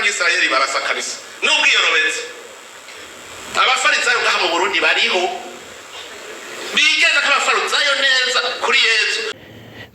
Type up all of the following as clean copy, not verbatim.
N'Abanyisirayeli barasa kabisa n'ubwiyorobetse. Abafarisayo ngaha mu Burundi bariho bigeza ko abafarisayo neza kuri Yezu.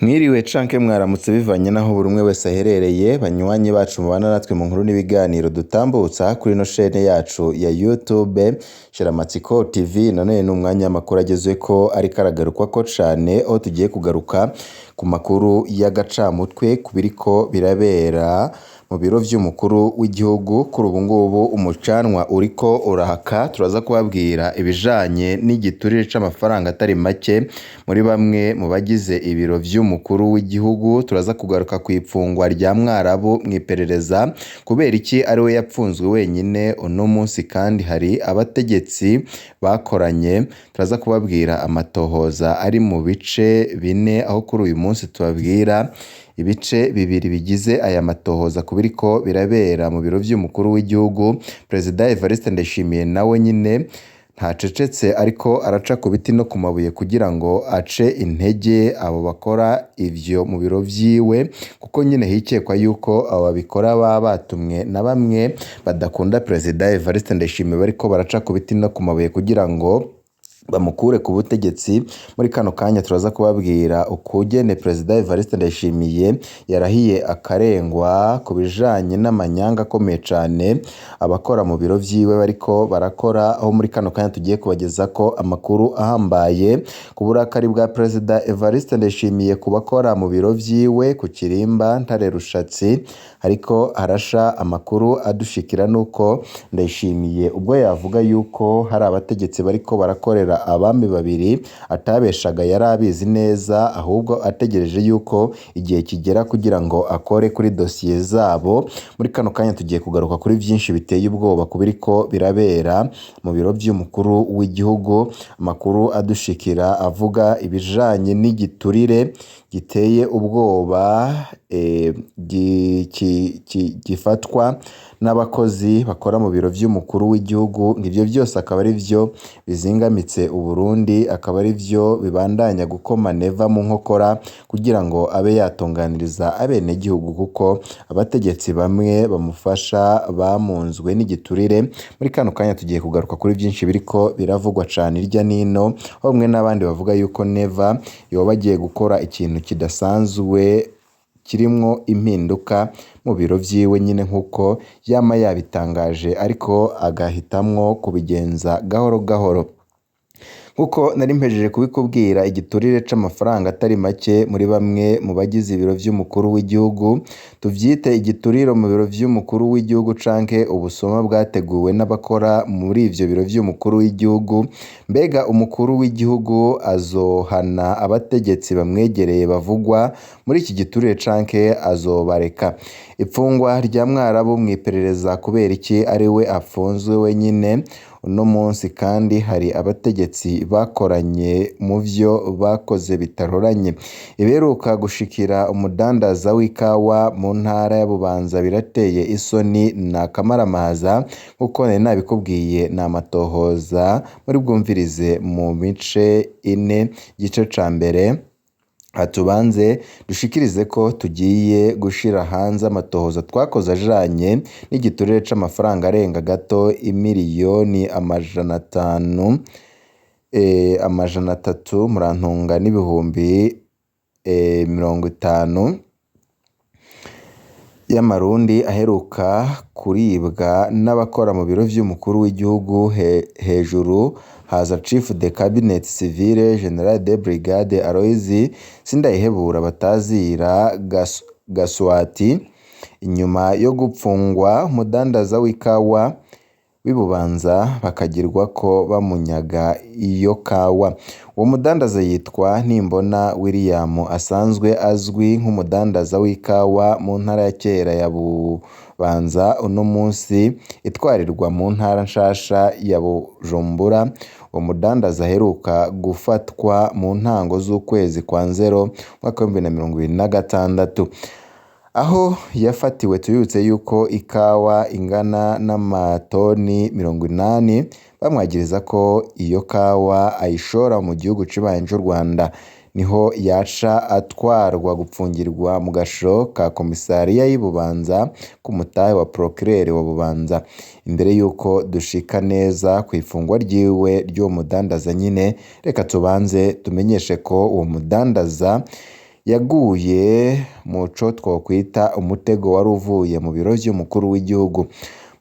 Mwiriwe canke mwaramutse, bivanye naho buri umwe wese aherereye. Banywanyi bacu mubana natwe mu nkuru n'ibiganiro dutambutsa kuri ino shene yacu ya YouTube Shiramatsiko TV, none ni umwanya w'amakuru agezweko ariko aragarukwako cane, aho tugiye kugaruka ku makuru y'agacamutwe ku biriko birabera mu biro vy'umukuru w'igihugu. Kuri ubu ngubu umucanwa uriko urahaka. Turaza kubabwira ibijanye n'igiturire c'amafaranga atari make muri bamwe mu bagize ibiro vy'umukuru w'igihugu. Turaza kugaruka kw'ipfungwa rya Mwarabu mw'iperereza, kubera iki ari we yapfunzwe wenyine uno munsi kandi hari abategetsi bakoranye. Turaza kubabwira amatohoza ari mu bice bine, aho kuri uyu munsi tubabwira ibice bibiri bigize aya matohoza ku biriko birabera mu biro vy'umukuru w'igihugu. Perezida Evariste Ndayishimiye nawe nyine ntacecetse, ariko araca ku biti no ku mabuye kugira ngo ace intege abo bakora ivyo mu biro vyiwe, kuko nyine hikekwa yuko abo babikora baba batumwe na bamwe badakunda Perezida Evariste Ndayishimiye, bariko baraca ku biti no ku mabuye kugira ngo bamukure ku butegetsi. Muri kano kanya turaza kubabwira ukugene Perezida Evariste Ndayishimiye yarahiye akarengwa ku bijanye n'amanyanga akomeye cane abakora mu biro vyiwe bariko barakora, aho muri kano kanya tugiye kubagezako amakuru ahambaye ku burakari bwa Perezida Evariste Ndayishimiye ku bakora mu biro vyiwe ku Kirimba Ntare Rushatsi. Ariko harasha amakuru adushikira nuko Ndayishimiye ubwo yavuga yuko hari abategetsi bariko barakorera abami babiri atabeshaga, yari abizi neza, ahubwo ategereje yuko igihe kigera kugira ngo akore kuri dosiye zabo. Muri kano kanya tugiye kugaruka kuri vyinshi biteye ubwoba ku biriko birabera mu biro vy'umukuru w'igihugu. Amakuru adushikira avuga ibijanye n'igiturire giteye ubwoba gifatwa n'abakozi bakora mu biro vy'umukuru w'igihugu. Ivyo vyose akaba ari vyo bizingamitse Uburundi, akaba ari vyo bibandanya gukoma Neva mu nkokora kugira ngo abe yatunganiriza abenegihugu, kuko abategetsi bamwe bamufasha bamunzwe n'igiturire. Muri kano kanya tugiye kugaruka kuri vyinshi biriko biravugwa cane hirya nino, aho bamwe n'abandi bavuga yuko Neva yoba agiye gukora ikintu kidasanzwe kirimwo impinduka mu biro vyiwe nyine nk'uko yama yabitangaje, ariko agahitamwo kubigenza gahoro gahoro. Nkuko nari mpejeje kubikubwira, igiturire c'amafaranga atari make muri bamwe mu bagize ibiro vy'umukuru w'igihugu, tuvyite igiturire mu biro vy'umukuru w'igihugu canke ubusuma bwateguwe n'abakora muri ivyo biro vy'umukuru w'igihugu. Mbega umukuru w'igihugu azohana abategetsi bamwegereye bavugwa muri iki giturire canke azobareka? Ipfungwa rya Mwarabu mw'iperereza, kubera iki ari we apfunzwe wenyine uno munsi kandi hari abategetsi bakoranye mu vyo bakoze bitaroranye? Ibiheruka gushikira umudandaza w'ikawa mu ntara ya Bubanza birateye isoni na kamaramaza, nkuko nari nabikubwiye. Ni amatohoza muri bwumvirize mu mice ine. Igice ca mbere, tubanze dushikirize ko tugiye gushira hanze amatohoza twakoze ajanye n'igiturire c'amafaranga arenga gato imiriyoni 500, 300, murantunga, n'ibihumbi 50 y'amarundi aheruka kuribwa n'abakora mu biro vy'umukuru w'igihugu. Hejuru haza Chief de Cabinet Civile General de Brigade Aloys Sindayihebura batazira Gaswati. Inyuma yo gupfungwa umudandaza w'ikawa w'i Bubanza bakagirwa ko bamunyaga iyo kawa. Uwo mudandaza yitwa Nimbona William, asanzwe azwi nk'umudandaza w'ikawa mu ntara ya kera ya Bubanza, uno munsi itwarirwa mu ntara nshasha ya Bujumbura. Uwo mudandaza aheruka gufatwa mu ntango z'ukwezi kwa Nzero umwaka w'2026, aho yafatiwe. Tubibutse yuko ikawa ingana n'amatoni 80 bamwagiriza ko iyo kawa ayishora mu gihugu cibanyi c'u Rwanda. Niho yaca atwarwa gupfungirwa mu gasho ka komisariya y'i Bubanza ku mutahe wa procureur wa Bubanza. Imbere yuko dushika neza kw'ifungwa ryiwe ry'uwo mudandaza nyine, reka tubanze tumenyeshe ko uwo mudandaza yaguye muco twokwita umutego wari uvuye mu biro vy'umukuru w'igihugu.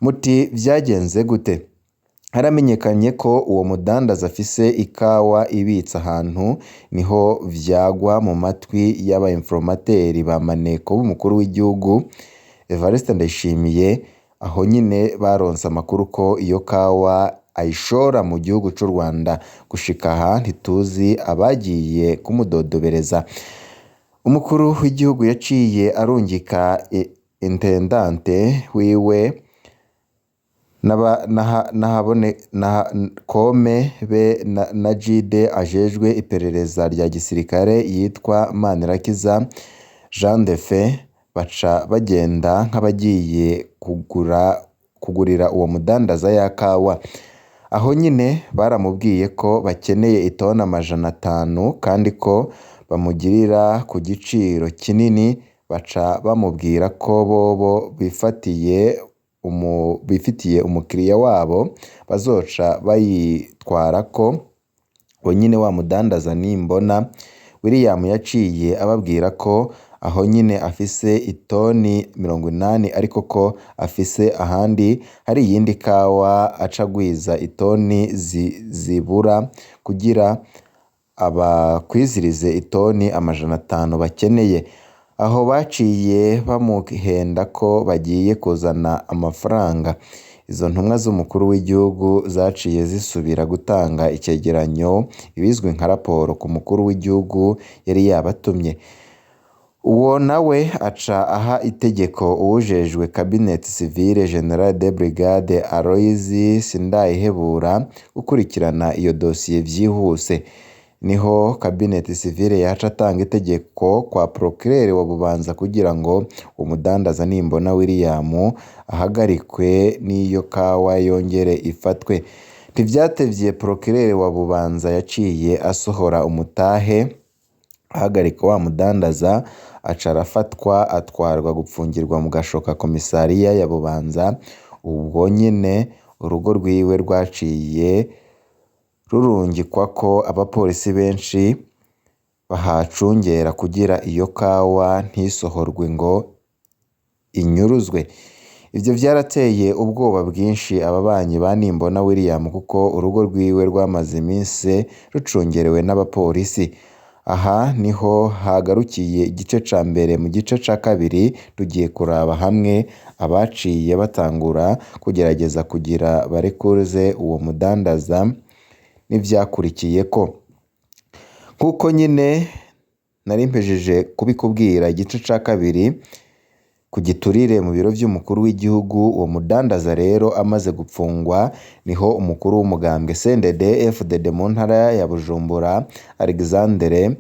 Muti vyagenze gute? Haramenyekanye ko uwo mudandaza afise ikawa ibitse ahantu, niho vyagwa mu matwi y'aba informateri ba maneko b'umukuru w'igihugu Evariste Ndayishimiye, aho nyine baronse amakuru ko iyo kawa ayishora mu gihugu c'u Rwanda. Gushika aha ntituzi abagiye kumudodobereza. Umukuru w'igihugu yaciye arungika intendante wiwe Kome be na Jide ajejwe iperereza rya gisirikare yitwa Manirakiza Jean de Fe, baca bagenda nk'abagiye kugurira uwo mudandaza ya kawa. Aho nyine baramubwiye ko bakeneye itoni 500 kandi ko bamugirira ku giciro kinini, baca bamubwira ko bobo bifitiye umukiriya wabo bazoca bayitwarako. Uwo nyine wa mudandaza Nimbona William yaciye ababwira ko aho nyine afise itoni 80 ariko ko afise ahandi hari iyindi kawa aca agwiza itoni zibura kugira abakwizirize itoni 500 bakeneye. Aho baciye bamuhenda ko bagiye kuzana amafaranga. Izo ntumwa z'umukuru w'igihugu zaciye zisubira gutanga icegeranyo, ibizwi nka raporo, ku mukuru w'igihugu yari yabatumye. Uwo nawe aca aha itegeko uwujejwe cabinet civile General de Brigade Aloys Sindayihebura gukurikirana iyo dosiye vyihuse. Niho cabinet civile yaca atanga itegeko kwa procureur wa Bubanza kugira ngo umudandaza Nimbona William ahagarikwe n'iyo kawa yongere ifatwe. Ntivyatevye procureur wa Bubanza yaciye asohora umutahe ahagarika wa mudandaza, aca arafatwa atwarwa gupfungirwa mu gasho ka komisariya ya Bubanza. Ubwo nyene urugo rwiwe rwaciye rurungikwako abapolisi benshi bahacungera kugira iyo kawa ntisohorwe ngo inyuruzwe. Ivyo vyarateye ubwoba bwinshi ababanyi ba Nimbona William kuko urugo rwiwe rwamaze iminsi rucungerewe n'abapolisi. Aha niho hagarukiye igice ca mbere. Mu gice ca kabiri tugiye kuraba hamwe abaciye batangura kugerageza kugira barekuze uwo mudandaza n'ivyakurikiyeko. Nkuko nyine nari mpejeje kubikubwira, igice ca kabiri ku giturire mu biro vy'umukuru w'igihugu. Uwo mudandaza rero amaze gupfungwa, niho umukuru w'umugambwe CNDD FDD mu ntara ya Bujumbura Alexandre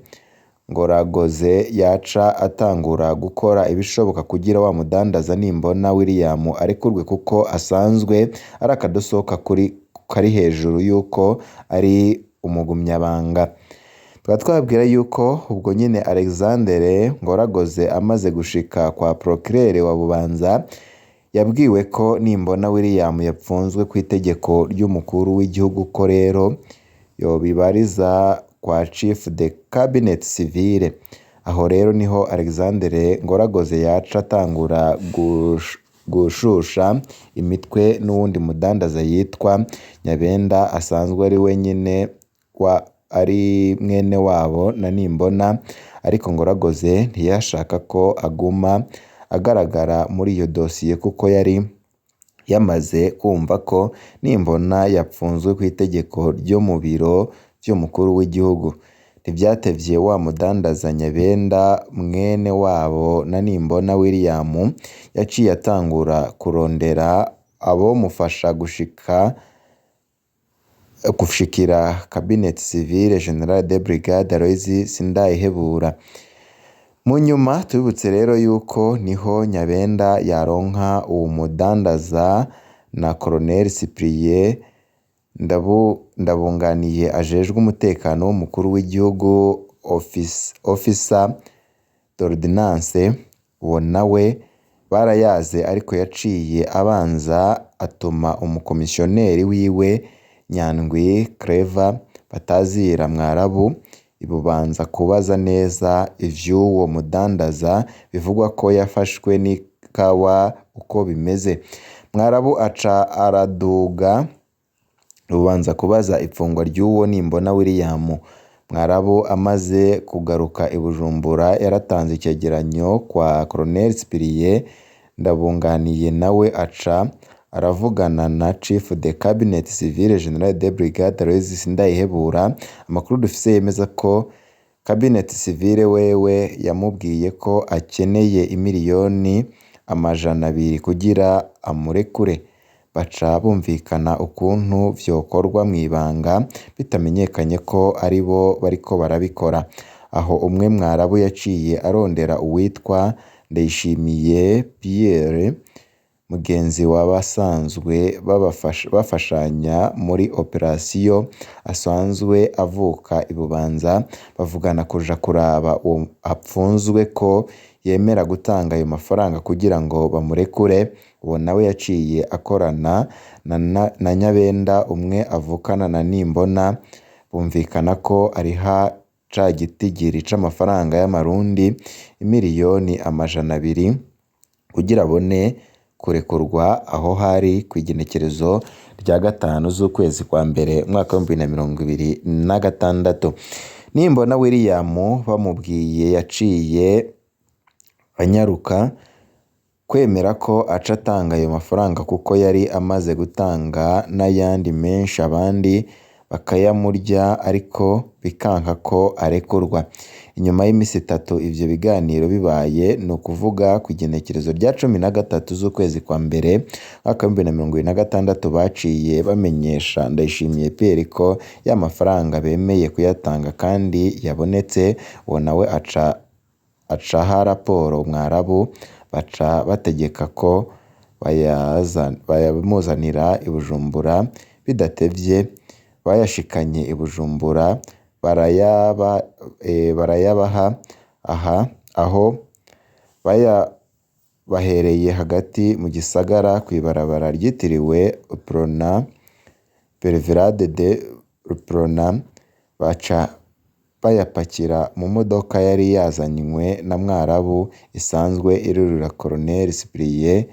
Ngoragoze yaca atangura gukora ibishoboka kugira wa mudandaza Nimbona William arekurwe, kuko asanzwe ari akadosohoka kari hejuru yuko ari umugumyabanga. Tukaba twababwira yuko ubwo nyine Alexandre Ngoragoze amaze gushika kwa procureur wa Bubanza, yabwiwe ko Nimbona William yapfunzwe kw'itegeko ry'umukuru w'igihugu, ko rero yobibariza kwa chef de cabinet civile. Aho rero niho Alexandre Ngoragoze yaca atangura gushusha imitwe n'uwundi mudandaza yitwa Nyabenda, asanzwe ari we nyine ari mwene wabo na Nimbona, ariko Ngoragoze ntiyashaka ko aguma agaragara muri iyo dosiye kuko yari yamaze kumva ko Nimbona yapfunzwe kw'itegeko ryo mu biro vy'umukuru w'igihugu. Ntivyatevye wa mudandaza Nyabenda mwene wabo na Nimbona William yaciye atangura kurondera abomufasha gushikira cabinet civile General de Brigade Aloys Sindayihebura. Mu nyuma tubibutse rero yuko niho Nyabenda yaronka uwo mudandaza na Colonel Cyprien Ndabunganiye ajejwe umutekano w'umukuru w'igihugu. Officer d'ordonnance, uwo nawe barayaze ariko yaciye abanza atuma umukomisiyoneri wiwe Nyandwi Claver batazira Mwarabu i Bubanza kubaza neza ivy'uwo mudandaza bivugwa ko yafashwe n'ikawa uko bimeze. Mwarabu aca araduga i Bubanza kubaza ifungwa ry'uwo Nimbona William. Mwarabu amaze kugaruka i Bujumbura yaratanze icegeranyo kwa Colonel Cyprien Ndabunganiye nawe aca aravugana na Chief de Cabinet Civil General de Brigade Aloys Sindayihebura. Amakuru dufise yemeza ko Cabinet Civil wewe yamubwiye ko akeneye imiriyoni 200 kugira amurekure. Baca bumvikana ukuntu vyokorwa mw'ibanga bitamenyekanye ko aribo bariko barabikora. Aho umwe Mwarabu yaciye arondera uwitwa Ndayishimiye Pierre, mugenzi w'abasanzwe bafashanya muri operasiyo asanzwe avuka i Bubanza, bavugana kuja kuraba uwo apfunzwe ko yemera gutanga ayo mafaranga kugira ngo bamurekure. Uwo nawe yaciye akorana na Nyabenda umwe avukana na Nimbona, bumvikana ko ariha ca gitigiri c'amafaranga y'amarundi imiriyoni 200 kugira abone kurekurwa. Aho hari kw'igenekerezo rya 5 z'ukwezi kwa mbere umwaka w'2026. Nimbona William bamubwiye yaciye anyaruka kwemera ko aca atanga ayo mafaranga kuko yari amaze gutanga n'ayandi menshi abandi bakayamurya ariko bikanka ko arekurwa. Inyuma y'imisi itatu ivyo biganiro bibaye, ni ukuvuga kw'igenekerezo rya 13 z'ukwezi kwa mbere umwaka w'2026, baciye bamenyesha Ndayishimiye Pierre ko ya mafaranga bemeye kuyatanga kandi yabonetse. Uwo nawe aca aha raporo Mwarabu, baca bategeka ko bayamuzanira i Bujumbura. Bidatevye bayashikanye i Bujumbura barayabaha, aho bayabahereye hagati mu gisagara kw'ibarabara ryitiriwe Uprona, Boulevard de l'Uprona, baca bayapakira mu modoka yari yazanywe na Mwarabu isanzwe irurira Colonel Cyprien,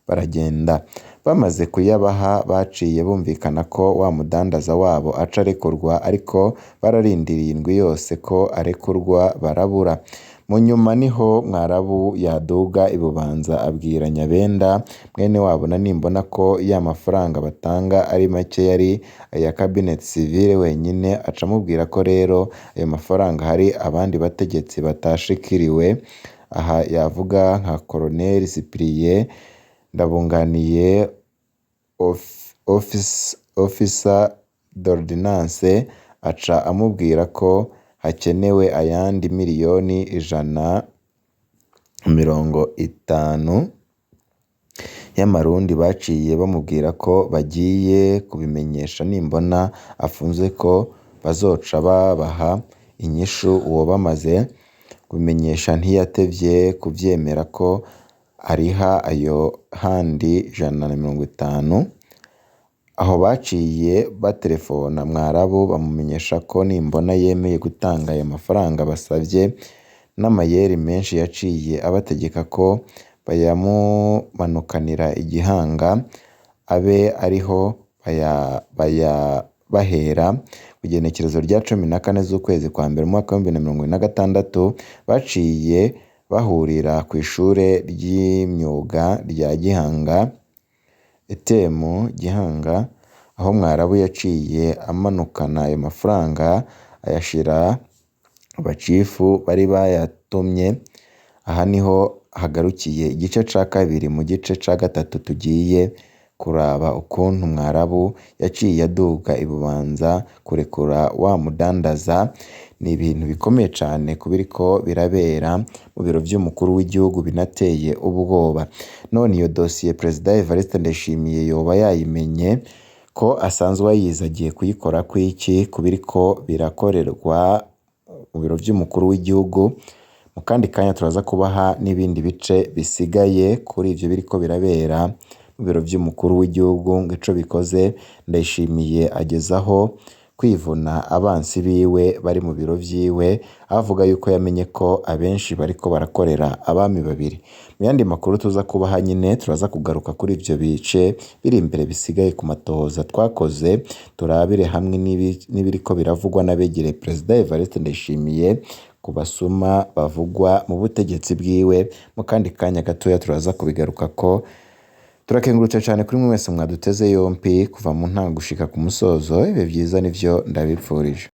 baragenda. Bamaze kuyabaha baciye bumvikana ko wa mudandaza wabo aca arekurwa, ariko bararindiriye indwi yose ko arekurwa barabura. Mu nyuma niho Mwarabu yaduga i Bubanza abwira Nyabenda mwene wabo na Nimbona ko ya mafaranga batanga ari make yari aya Cabinet Civil wenyine, aca amubwira ko rero ayo mafaranga hari abandi bategetsi batashikiriwe. Aha yavuga nka Colonel Cyprien Ndabunganiye, Officer d'ordonnance, aca amubwira ko hakenewe ayandi miliyoni 150 y'amarundi. Baciye bamubwira ko bagiye kubimenyesha Nimbona afunzwe ko bazoca babaha inyishu. Uwo bamaze kubimenyesha ntiyatevye kuvyemera ko ariha ayo handi 150. Aho baciye baterefona Mwarabu bamumenyesha ko Nimbona yemeye gutanga ayo mafaranga basavye, n'amayeri menshi yaciye abategeka ko bayamumanukanira i Gihanga abe ariho bayabahera. Kw'igenekerezo rya 14 z'ukwezi kwa mbere umwaka w'2026 baciye bahurira kw'ishure ry'imyuga rya Gihanga, ETM Gihanga, aho Mwarabu yaciye amanukana ayo mafaranga ayashira abacifu bari bayatumye. Aha niho hagarukiye igice ca kabiri. Mu gice ca gatatu tugiye kuraba ukuntu Mwarabu yaciye aduga i Bubanza kurekura wa mudandaza. Ni ibintu bikomeye cane kubiriko birabera mu biro vy'umukuru w'igihugu, binateye ubwoba. None iyo dosiye Perezida Evariste Ndayishimiye yoba yayimenye ko asanzwe ayizi, agiye kuyikorako iki kubiriko birakorerwa mu biro vy'umukuru w'igihugu. Mu kandi kanya turaza kubaha n'ibindi bice bisigaye kuri ivyo biriko birabera mu biro vy'umukuru w'igihugu. Ngo ico bikoze, Ndayishimiye agezaho kwivuna abansi biwe bari mu biro vyiwe, avuga yuko yamenye ko abenshi bariko barakorera abami babiri. Mu yandi makuru tuza kubaha nyine, turaza kugaruka kuri ivyo bice biri imbere bisigaye ku matohoza twakoze, turabire hamwe n'ibiriko biravugwa n'abegereye Perezida Evariste Ndayishimiye ku basuma bavugwa mu butegetsi bwiwe. Mu kandi kanya gatoya turaza kubigarukako. Turakengurutse cane kuri mwe mwese mwaduteze yompi kuva mu ntango gushika ku musozo. Ibihe vyiza nivyo ndabipfurije.